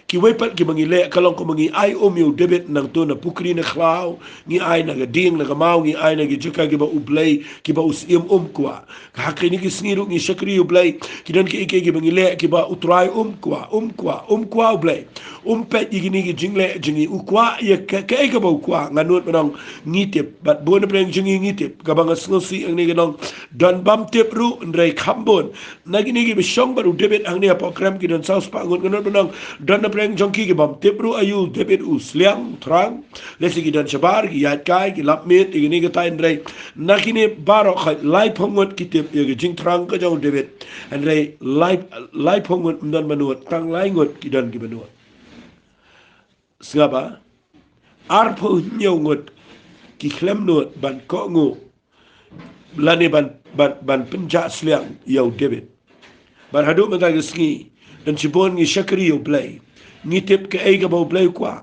kiwei pat kiba ngi leh, ka long kumba ngi ai um ïa u David nangto na pukri na khlaw, ngi ai na ka dieng na ka maw, ngi ai na ki jaka kiba U Blei, kiba u Syiem um kwah. Ha kine ki sngi ruh ngi shakri ïa U Blei, ki don kiei kiei kiba ngi leh kiba U Trai um kwah, um kwah, um kwah U Blei. Um peit ïa kine ki jingleh jong ngi, u kwah ïa ka, kaei kaba u kwah. Ngan nud ban ong, ngi tip, bad bun na pdeng jong ngi ngi tip. Kaba nga sngewsih hangne ka long, don bym tip ruh, hynrei kham bun na kine kiba shong bad u David hangne hapoh krem, ki don saw spah ngut, ngan nud ban ong, don na pdeng jong ki ki bym tip ruh aïu David u sliang thrang. Lehse ki don shabar, ki ïaid kai, ki lap miet ïa kine katai, hynrei na kine baroh khoit, laiphew ngut ki tip ïa ka jingthrang ka jong u David. Hynrei lai, laiphew ngut ym don ba nud, tang lai ngut ki don kiba nud. Sngap ba arphew hynñiew ngut ki khlem nud ban kohnguh lane ban, ban, ban pynjah sliang ïa u David. Bad haduh mynta ka sngi, don shibun ngi shakri ïa U Blei, ngi tip kaei kaba U Blei u kwah.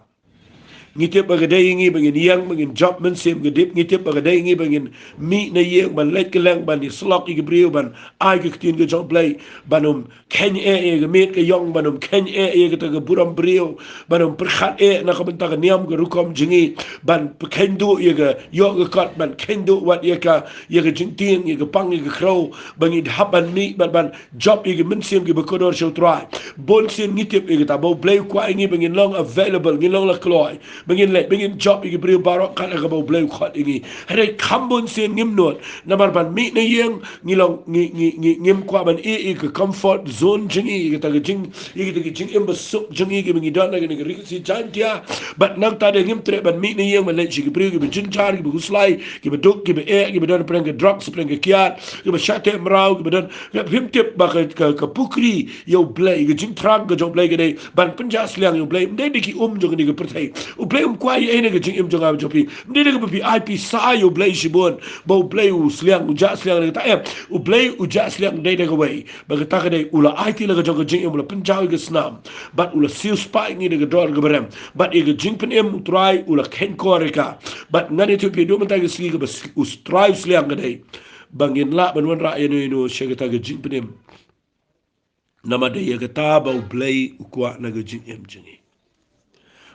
Ngi tip ba ka dei ïa ngi ba ngin ïeng, ba ngin jop mynsiem ka dip. Ngi tip ba ka dei ïa ngi ba ngin mih na ïing, ban leit kylleng, ban ïasyllok ïa ki briew, ban ai ka ktien ka jong U Blei, ban ym kheiñ eh ïa ka miet ka ïong, ban ym kheiñ eh ïa kata ka burom briew, ban ym pyrkhat eh na ka bynta ka niam ka rukom jong ngi, ban pyrkheiñ duh ïa ka, ïoh ka kot, ban kheiñ duh wat ïa ka, ïa ka jingtieng, ïa ka pang, ïa ka khrew, ba ngi hap ban mih, ban, ban jop ïa ki mynsiem kiba kordor sha U Trai. Bun sien ngi tip ïa kata, ba U Blei u kwah ïa ngi ba ngin long available, ngin long la kloi, ba ngin leit, ba ngin jop ïa ki briew baroh kat kaba U Blei u khot ïa ngi. Hynrei kham bun sien ngim nud, namar ban mih na ïing, ngi long, ngi, ngi, ngi, ngim kwah ban ïeh ïa ka comfort zone jong ngi, ïa kata ka jing, ïa kata ka jingim ba suk jong ngi, kiba ngi don ha kane ka ri Khasi Jaiñtia. Bad nangta de ngim treh ban mih na ïing ban leit sha ki briew kiba jynjar, kiba khuslai, kiba duk, kiba eh, kiba don pdeng ka drugs, pdeng ka kiad, kiba shah teh mraw, kiba don, phim tip ba ka, ka, ka pukri ïa U Blei, ka jingthrang ka jong U Blei ka dei ban pynjah sliang ïa U Blei, ym dei da ki um jong kane ka pyrthei. U Blei um kwah ïa ei na ka jingim jong nga jong phi. Ym dei da kaba phi ai pisa ïa U Blei shibun ba U Blei u sliang, u jah sliang da kata, em. U Blei u jah sliang dei da kawei, ba kata ka dei u la aiti la ka jong ka jingim, u la pynjaw ïa ka snam, bad u la siew spah ïa ngi da ka dor kaba rem. Bad ïa ka jingpynim U Trai u la kheiñkor ïa ka. Bad ngan ïathuh ïa phi haduh mynta ka sngi kaba s-, U Trai u sliang ka dei ba ngin lah ban wanrah ïano ïano sha kata ka jingpynim. Namar dei ïa kata ba U Blei u kwah na ka jingim jong ngi.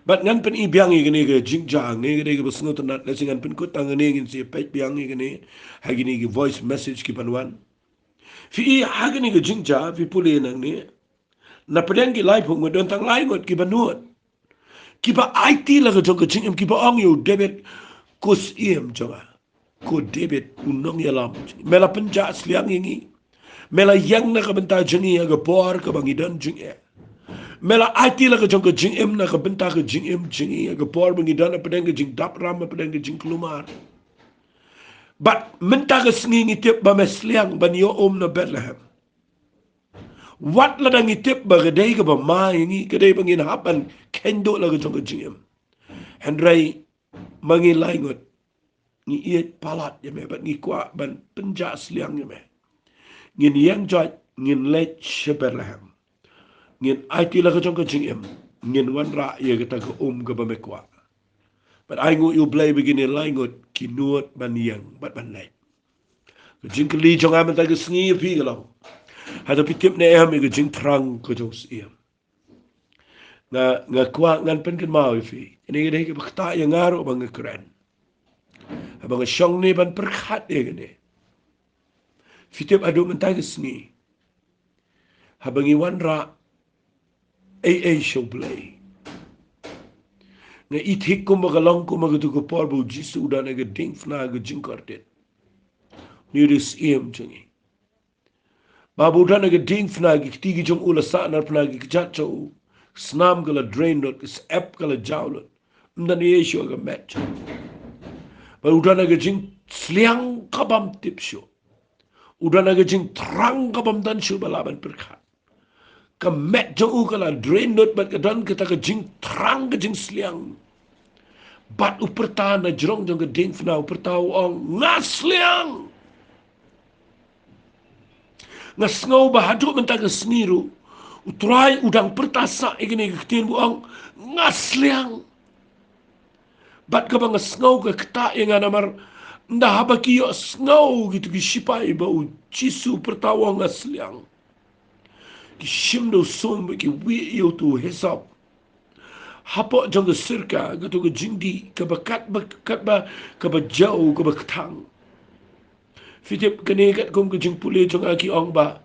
Bad ngan pyni biang ïa kane ka jingjia, kane ka dei kaba sngewtynnat, lehse ngan pynkut tang kane, ngin sa peit biang ïa kane ha kine ki voice message ki ban wan. Phi i ha kane ka jingjia, phi pule nangne, na pdeng ki laiphew ngut don tang lai ngut kiba nud, kiba aiti la ka jong ka jingim, kiba ong ïa u David, ko Syiem jong nga, ko David u nongïalam, me la pynjah sliang ïa ngi, me la ïeng na ka bynta jong ngi ha ka bor kaba ngi don jingeh. Me la aiti la ka jong ka jingim na ka bynta ka jingim jong ngi, ha ka por ba ngi don hapdeng ka jingdap ram, hapdeng ka jingkulmar. Bad mynta ka sngi ngi tip ba me sliang ban ïoh um na Bethlehem. Wat lada ngi tip ba ka dei kaba ma ïa ngi, ka dei ba ngin hap ban kheiñ duh la ka jong ka jingim. Hynrei ma ngi lai ngut ngi ïeit palat ïa me bad ngi kwah ban pynjah sliang ïa me. Ngin ïeng joit, ngin leit sha Bethlehem. Ngin aiti la ka jong ka jingim, ngin wanrah ïa kata ka um kaba me kwah. Bad ai nguh ïa U Blei ba kine lai ngut ki nud ban ïeng bad ban leit. Ka jingkylli jong nga mynta ka sngi ïa phi ka long, hato phi tip ne em ïa ka jingthrang ka jong u Syiem? Nga, nga kwah ngan pynkynmaw ïa phi. Kane ka dei kaba ktah ïa nga ruh ba nga kren. Haba nga shong ne ban pyrkhat ïa kane. Phi tip haduh mynta ka sngi, haba ngi wanrah ei ei sha U Blei, nga i thik kumba ka long kumba kato ka por ba U Jisu u don ha ka diengphna ka jingkordit. Une u dei u Syiem jong ngi. Ba u don ha ka diengphna, ki kti ki jong u la sah narphna, ki kjat jong u, snam ka la drain lut, ka syep ka la jaw lut. Ym don ei ei shuh ha ka met jong u. Ba u don ha ka jingsliang kabym tip shuh. U don ha ka jingthrang kabym don shuh ba lah ban pyrkhat. Ka met jong u ka la drain lut bad ka don kata ka jingthrang ka jingsliang. Bad u pyrta na jrong jong ka diengphna, u pyrta u ong, nga sliang. Nga sngew ba haduh mynta ka sngi ruh U Trai u dang pyrta sah ïa kane ka ktien ba u ong, nga sliang. Bad kaba nga sngew ka ktah ïa nga namar ynda haba ki ïohsngew kito ki shipai ba U Jisu u pyrta u ong nga sliang, ki shim da u sum bad ki wih ïa uto u hisop hapoh jong ka sirka, kato ka jingdih kaba katba, katba, kaba jaw, kaba kthang. Phi tip kane katkum ka jingpule jong nga ki ong ba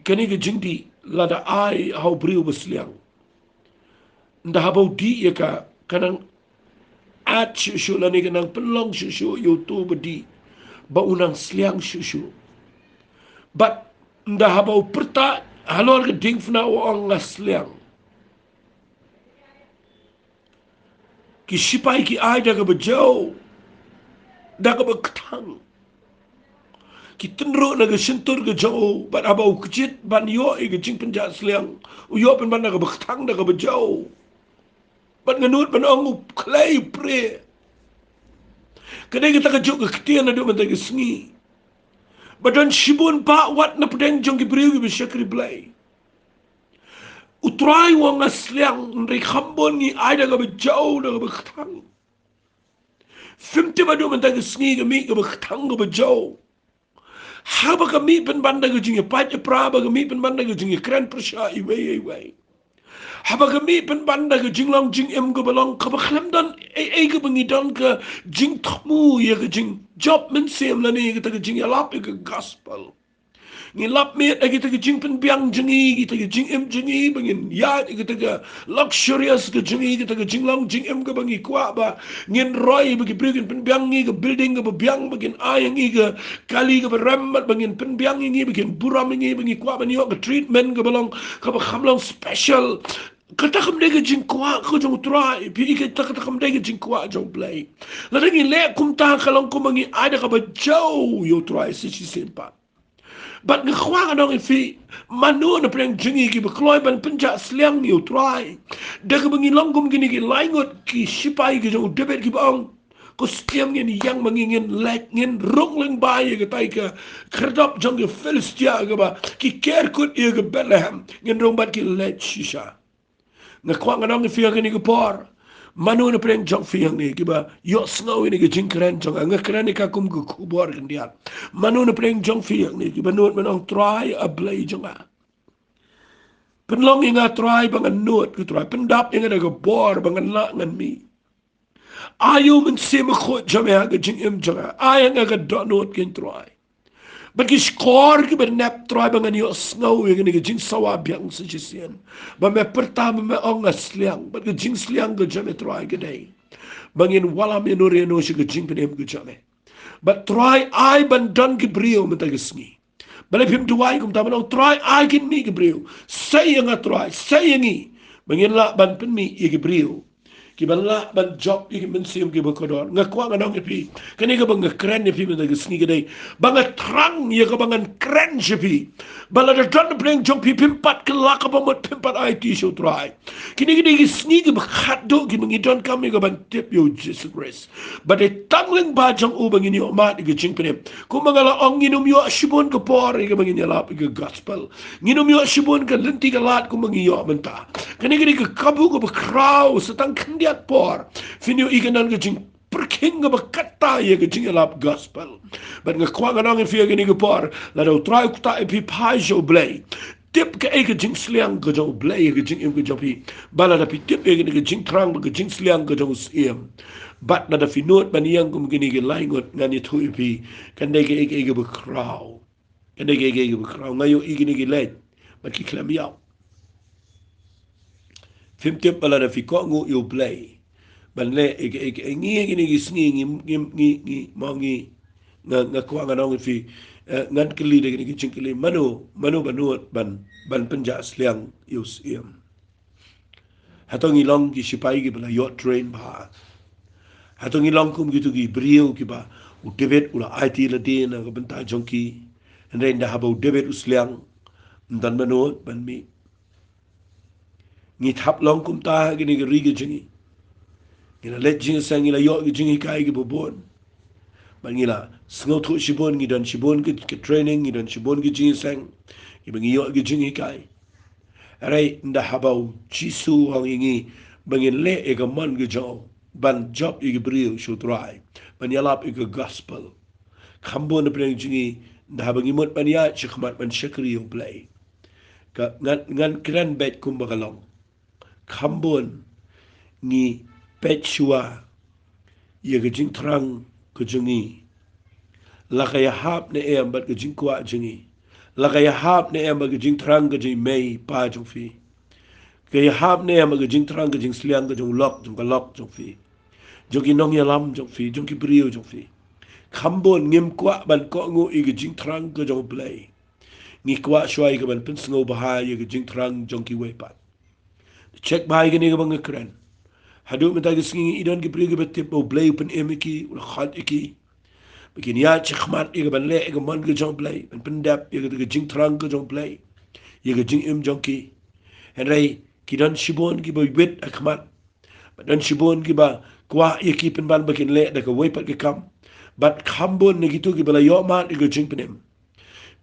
kane ka jingdih lada ai ha u briew ba sliang, ynda haba u dih ïa ka, ka nang at shuh shuh lane ka nang pynlong shuh shuh ïa uto ba dih ba u nang sliang shuh shuh. Bad ynda haba u pyrta halor ka diengphna u ong nga sliang, ki shipai ki ai da kaba jaw, da kaba kthang. Ki tynruh na ka shyntur ka jong u, bad haba u kjit ban ïoh ïa ka jingpynjah sliang, u ïoh pynban da kaba kthang da kaba jaw. Bad nga nud ban ong u khlei u pre. Ka dei kata kajuh ka ktien haduh mynta ka sngi. Ba don shibun bah wat na pdeng jong ki briew kiba shakri Blei. U Trai u ong nga sliang, hynrei kham bun ngi ai da kaba jaw da kaba kthang. Phim tip haduh mynta ka sngi ka mih kaba kthang kaba jaw. Haba ka mih pynban da ka jingïapait ïapra, ba ka mih pynban da ka jingïakren pyrshah iwei iwei. Haba ka mih pynban da ka jinglong jingim kaba long kaba khlem don ei ei kaba ngi don ka jingthmu ïa ka jingjop mynsiem lane kata ka jingïalap ïa ka gospel. Ngi lap miet ïa kita ki jingpynbiang jong ngi, kita ki jingim jong ngi, ba ngin ïaid ïa kita ki luxurious ka jong ngi, kita ki jinglong jingim kaba ngi kwah ba ngin roi, ba ki briew kin pynbiang ngi ka building kaba biang, ba kin ai ïa ngi ka kali kaba rem, ba ngin pynbiang ïa ngi, ba kin burom ïa ngi, ba ngi kwah ban ïoh ka treatment kaba long, kaba kham long special. Kata kam dei ka jingkwah ka jong U Trai, phi, kata, kata kam dei ka jingkwah jong U Blei. Lada ngi leh kumta ka long kumba ngi ai da kaba jaw ïa U Trai sa shisien pat. Bad nga kwah ngan ong ïa phi, mano na pdeng jong ngi kiba kloi ban pynjah sliang ïa U Trai? Da kaba ngi long kum kine ki lai ngut ki shipai ki jong u David kiba ong, ko Syiem, ngin ïeng ma ngi, ngin leit, ngin rung lyngba ïa katai ka khyrdop jong ki Philistia kaba ki ker kut ïa ka Bethlehem, ngin rung bad ki leit shisha. Nga kwah ngan ong ïa phi ha kane ka por, mano na pdeng jong phi hangne kiba ïohsngew ïa kane ka jingkren jong nga, nga kren ïa ka kum ka khubor khyndiat. Mano na pdeng jong phi hangne kiba nud ban ong, Trai, A Blei jong nga, pynlong ïa nga, Trai, ba ngan nud, ko Trai, pyndap ïa nga da ka bor ba ngan lah ngan mih. Ai ïa U Mynsiem Bakhuid jong me ha ka jingim jong nga. Ai ïa nga ka dohnud, ko Trai. Bad ki shkor kiba nep, Trai, ba ngan ïohsngew ïa kane ka jingsawa biang sa shisien, ba me pyrta, ba me ong nga sliang. Bad ka jingsliang ka jong me, Trai, ka dei ba ngin wallam ïano re ïano sha ka jingpynim ka jong me. Bad Trai, ai ban don ki briew mynta ka sngi Balei phim duwai kumta? Ban ong, Trai, ai kine ki briew. Sei ïa nga, Trai, sei ïa ngi, ba ngin lah ban pynmih ïa ki briew kiban lah ban jop ïa ki mynsiem kiba kordor. Nga kwah ngan ong ïa phi, kane kaba nga kren ïa phi mynta ka sngi ka dei ba nga thrang ïa kaba ngan kren sha phi, ba lada don na pdeng jong phi phim pat kylla kaba mut, phim pat aiti sha u Trai. Kine ki dei ki sngi kiba khatduh kiba ngi donkam ïa kaban tip ïa u Jisu Khrist. Ba dei tang lyngba jong u ba ngin ïoh mad ïa ka jingpynim. Kumba nga la ong, ngin ym ïoh shibun ka por ïa kaba ngin ïalap ïa ka gospel. Ngin ym ïoh shibun ka lynti ka lad kumba ngi ïoh mynta. Kane ka dei ka kabu kaba khraw, sa tang khyndiat por phin ïohi ka don ka jingpyrkhing kaba katta ïa ka jingïalap gospel. Bad nga kwah ngan ong ïa phi ïa kane ka por, lada u Trai u ktah ïa phi, phai sha u Blei. Tip kaei ka jingsliang ka jong u Blei ïa ka jingim ka jong phi. Ba lada phi tip ïa kane ka jingthrang bad ka jingsliang ka jong u Syiem, bad lada phi nud ban ïeng kum kine ki lai ngut, ngan ïathuh ïa phi, kan dei kaei kaei kaba khraw. Kan dei kaei kaei kaba khraw. Nga ïohi kine ki leit bad ki khlem ïap. Phim tip ba lada phi kohnguh ïa u Blei ban leh ïa kaei kaei, ngi ïa kine ki sngi ngi, ngi, ngi, ngi, mo ngi, nga, nga kwah ngan ong ïa phi, eh, ngan kylli da kine ki jingkylli, mano, mano ba nud ban, ban pynjah sliang ïa u Syiem? Hato ngi long ki shipai kiba la ïoh train bha? Hato ngi long kum kito ki briew kiba u David u la aiti lade na ka bynta jong ki? Hynrei ynda haba u David u sliang, ym don ba nud ban mih. Ngi thap long kumta ha kine ki ri ki jong ngi. Ngi la leit jingïaseng, ngi la ïoh ki jinghikai kiba bun. Bad ngi la sngewthuh shibun, ngi don shibun ki, ki training, ngi don shibun ki jingïaseng kiba ngi ïoh ki jinghikai. Hynrei ynda haba u Jisu u ong ïa ngi ba ngin leh ïa ka mon ka jong u ban jop ïa ki briew sha u Trai, ban ïalap ïa ka gospel, kham bun na pdeng jong ngi, ynda haba ngi mut ban ïaid shakhmat ban shakri ïa u Blei, ka ngan, ngan kren beit kumba ka long. Kham bun ngi peit shuwa ïa ka jingthrang ka jong ngi. La ka ïahap ne em bad ka jingkwah jong ngi? La ka ïahap ne em bad ka jingthrang ka jong i mei i pa jong phi? Ka ïahap ne em bad ka jingthrang ka jingsliang ka jong u lok, jong ka lok jong phi, jong ki nongïalam jong phi, jong ki briew jong phi? Kham bun ngim kwah ban kohnguh ïa ka jingthrang ka jong u Blei. Ngi kwah shuwa ïa kaban pynsngewbha ïa ka jingthrang jong kiwei pat. Check bha ïa kane kaba nga kren. Haduh mynta ka sngi ngi i don ki briew kiba tip ba u Blei u pynim ïa ki, u la khot ïa ki ba kin ïaid shakhmat ïa kaban leh ïa ka mon ka jong u Blei, ban pyndep ïa ka, ka jingthrang ka jong u Blei ïa ka jingim jong ki. Hynrei ki don shibun kiba wit ha khmat. Bad don shibun kiba kwah ïa ki pynban ba kin leh da kawei pat ka kam. Bad kham bun na kito kiba la ïoh mad ïa ka jingpynim.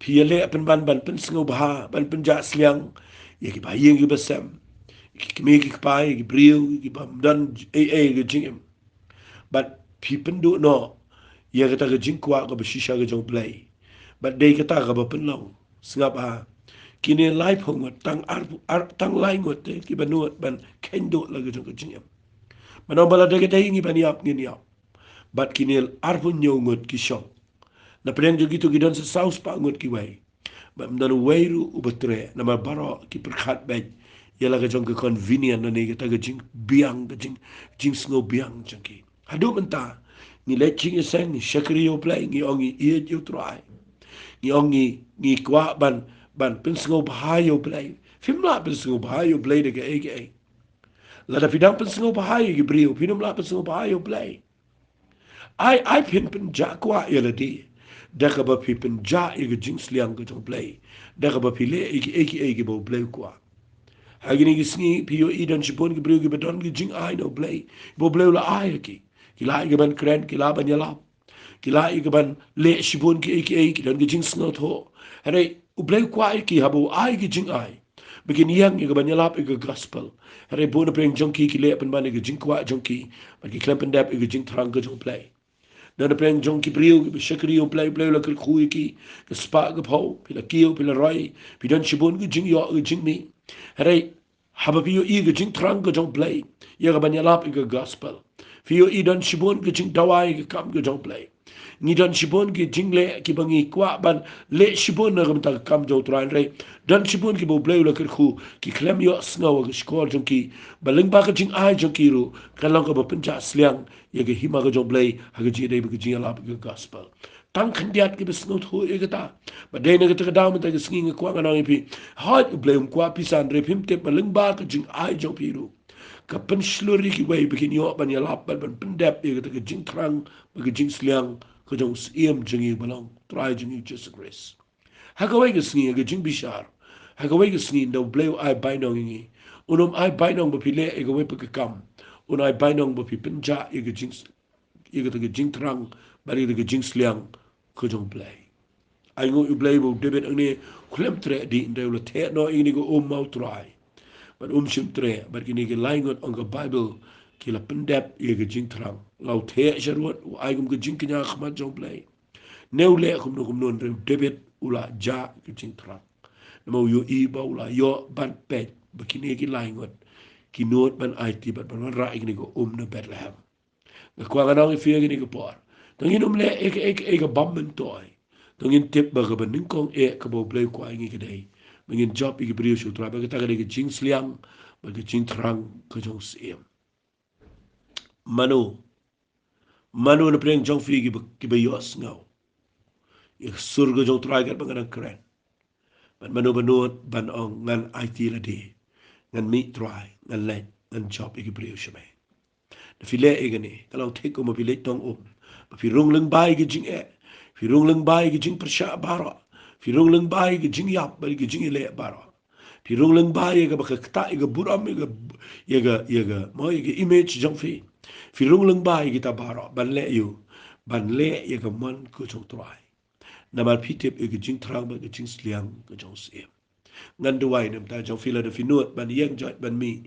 Phi ïaleh pynban ban pynsngewbha, ban pynjah sliang ïa kiba ha ïing kiba sem, ïa ki kmie ki kpa, ïa ki briew kiba ym don ei ei ka jingim. Bad phi pynduh noh ïa kata ka jingkwah kaba shisha ka jong u Blei. Bad dei kata kaba pynlong. Sngap ha, kine laiphew ngut, tang ar, ar, tang lai ngut te kiba nud ban kheiñ duh la ka jong ka jingim. Ban ong ba lada ka dei ngi ban ïap, ngin ïap. Bad kine arphew hynñiew ngut ki shong. Na pdeng jong kito ki don sa saw spah ngut kiwei. Bad ym don uwei ruh uba treh, namar baroh ki pyrkhat beit ïa la ka jong ka convenient lane kata ka jingbiang, ka jing, jingsngewbiang jong ki. Haduh mynta ngi leit jingïaseng, ngi shakri ïa u Blei, ngi ong ngi ïeit ïa u Trai, ngi ong ngi, ngi kwah ban, ban pynsngewbha ïa u Blei. Phim lah pynsngewbha ïa u Blei da kaei kaei. Lada phi dang pynsngewbha ïa ki briew, phin ym lah pynsngewbha ïa u Blei. Ai, ai phin pynjah kwah ïa lade da kaba phi pynjah ïa ka jingsliang ka jong u Blei, da kaba phi leh ïa kiei kiei kiba u Blei u kwah. Ha kine ki sngi phi ïohi don shibun ki briew kiba don ki jingai na u Blei, ba u Blei u la ai ha ki. Ki lah ïa kaban kren, ki lah ban ïalap, ki lah ïa kaban leh shibun kiei kiei, ki don ki jingsngewthuh. Hynrei u Blei u kwah ïa ki, haba u ai ki jingai, ba kin ïeng ïa kaban ïalap ïa ka gospel. Hynrei bun na pdeng jong ki ki leh pynban ïa ka jingkwah jong ki, bad ki khlem pyndep ïa ka jingthrang ka jong u Blei. Don na pdeng jong ki briew kiba shakri ïa u Blei, u Blei u la kyrkhu ïa ki, ka spah ka phew, phi la kiew, phi la roi, phi don shibun ka jingïoh ka jingmih. Hynrei haba phi ïohi ka jingthrang ka jong u Blei ïa kaban ïalap ïa ka gospel, phi ïohi don shibun ka jingdawa ïa ka kam ka jong u Blei. Ngi don shibun ki jingleh kiba ngi kwah ban leh shibun na ka bynta ka kam jong u Trai, hynrei don shibun kiba u Blei u la kyrkhu, ki khlem ïohsngew ha ka shkor jong ki ba lyngba ka jingai jong ki ruh kan long kaba pynjah sliang ïa ka hima ka jong u Blei ha ka jingïadei bad ka jingïalap ïa ka gospel. Tang khyndiat kiba sngewthuh ïa kata. Bad dei na kata ka daw mynta ka sngi nga kwah ngan ong ïa phi, hooid, U Blei um kwah phi san, hynrei phim tip ba lyngba ka jingai jong phi ruh ka pynshlur ïa kiwei ba kin ïoh ban ïalap bad ban pyndep ïa kata ka jingthrang bad ka jingsliang ka jong u Syiem jong ngi ba long Trai jong ngi Jisu Khrist. Ha kawei ka sngi, ha ka jingbishar, ha kawei ka sngi, ynda U Blei u ai bainong ïa ngi, un ym ai bainong ba phi leh ïa kawei pat ka kam. Un ai bainong ba phi pynjah ïa ka jing, ïa kata ka jingthrang bad ïa kata ka jingsliang ka jong U Blei. Ai nguh ïa U Blei ba u David hangne khlem treh dih, hynrei u la theh noh ïa kine ka um ma u Trai. Bad um shym treh, bad kine ki lai ngut, ong ka Baibl, ki la pyndep ïa ka jingthrang. La u theh sharud, u ai kum ka jingkñia ha khmat jong U Blei. Ne u leh kumno kumno, hynrei u David u la jah ka jingthrang. Namar u ïohi ba u la ïoh ban peit ba kine ki lai ngut ki nud ban aiti bad ban wanrah ïa kine ka um na Bethlehem. Nga kwah ngan ong ïa phi ha kane ka por, to ngin ym leh ïa ka, ïa ka, ïa ka bym myntoi. To ngin tip ba kaba nyngkong eh kaba U Blei u kwah ïa ngi ka dei ba ngin jop ïa ki briew sha u Trai, ba kata ka dei ka jingsliang bad ka jingthrang ka jong u Syiem. Mano, mano na pdeng jong phi kiba, kiba ïohsngew ïa ka sur ka jong u Trai katba nga dang kren? Bad mano ba nud ban ong, ngan aiti lade, ngan mih Trai, ngan leit, ngan jop ïa ki briew sha me? Da phi leh ïa kane, ka long thik kum ba phi leit tong um, ba phi rung lyngba ïa ki jingeh, phi rung lyngba ïa ki jingpyrshah baroh, phi rung lyngba ïa ki jingïap bad ïa ki jingïaleh baroh. Phi rung lyngba ïa kaba ka ktah ïa ka burom, ïa ka, ïa ka, ïa ka, mo, ïa ka image jong phi. Phi rung lyngba ïa kita baroh ban leh ïa u, ban leh ïa ka mon ka jong u Trai. Namar phi tip ïa ka jingthrang bad ka jingsliang ka jong u Syiem. Ngan duwai na ka bynta jong phi, lada phi nud ban ïeng joit ban mih.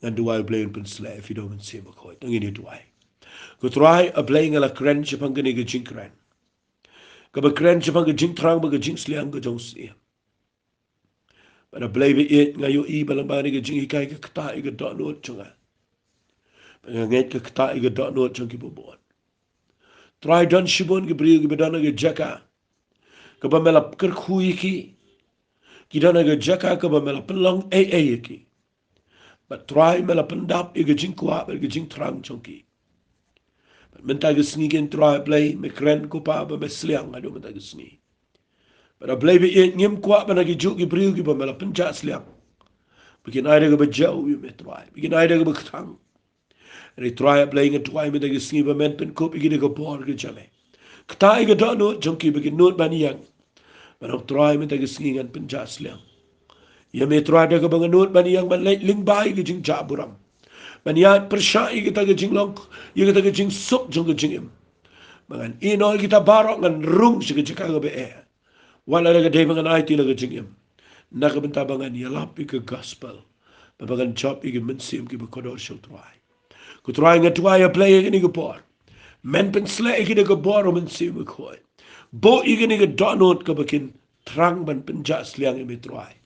Ngan duwai U Blei un pynsleh ïa phi da U Mynsiem Bakhuid. To ngin ïa duwai. Ko Trai, A Blei, nga la kren shaphang kane ka jingkren kaba kren shaphang ka jingthrang bad ka jingsliang ka jong u Syiem. Bad A Blei ba ïeit, nga ïohi ba lyngba kane ka jinghikai ka ktah ïa ka dohnud jong nga. Bad nga ngeit ka ktah ïa ka dohnud jong kiba bun. Trai, don shibun ki briew kiba don ha ka jaka kaba me la kyrkhu ïa ki. Ki don ha ka jaka kaba me la pynlong ei ei ïa ki. Bad Trai, me la pyndap ïa ka jingkwah bad ka jingthrang jong ki. Bad mynta ka sngi, ko Trai Blei, me kren, ko Pa, ba me sliang haduh mynta ka sngi. Bad A Blei ba ïeit, ngim kwah ban ha ki juh ki briew kiba me la pynjah sliang ba kin ai da kaba jaw ïa me Trai, ba kin ai da kaba kthang. Hynrei Trai A Blei, nga duwai mynta ka sngi ba men pynkup ïa ki da ka bor ka jong me. Ktah ïa ka dohnud jong ki ba kin nud ban ïeng. Bad ong Trai, mynta ka sngi ngan pynjah sliang ïa me Trai da kaba ngan nud ban ïeng ban leit lyngba ïa ka jingjah burom, ban ïaid pyrshah ïa kata ka jinglong, ïa kata ka jingsuk jong ka jingim. Ba ngan ïehnoh ïa kita baroh, ngan rung sha ka jaka kaba eh. Wat la da ka dei ba ngan aiti la ka jingim, na ka bynta ba ngan ïalap ïa ka gospel, ba, ba ngan jop ïa ki mynsiem kiba kordor sha u Trai. Ko Trai, nga duwai, A Blei, ha kane ka por, men pynsleh ïa ki da ka bor u Mynsiem Bakhuid. Buh ïa kane ka dohnud kaba kin thrang ban pynjah sliang ïa me Trai.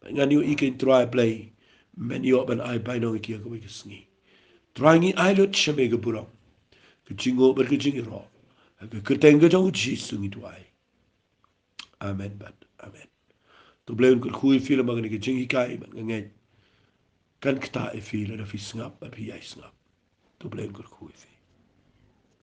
Bad ngan ïohi, ko Trai Blei, men ïoh ban ai bainong ïa ki ha kawei ka sngi. Trai, ngi ai lut sha me ka burom, ka jingnguh bad ka jingïaroh, ha ka kyrteng ka jong u Jisu ngi duwai. Amen bad amen. To Blei un kyrkhu ïa phi lyngba kane ka jinghikai, bad nga ngeit kan ktah ïa phi lada phi sngap bad phi ïai sngap. To Blei un kyrkhu ïa phi.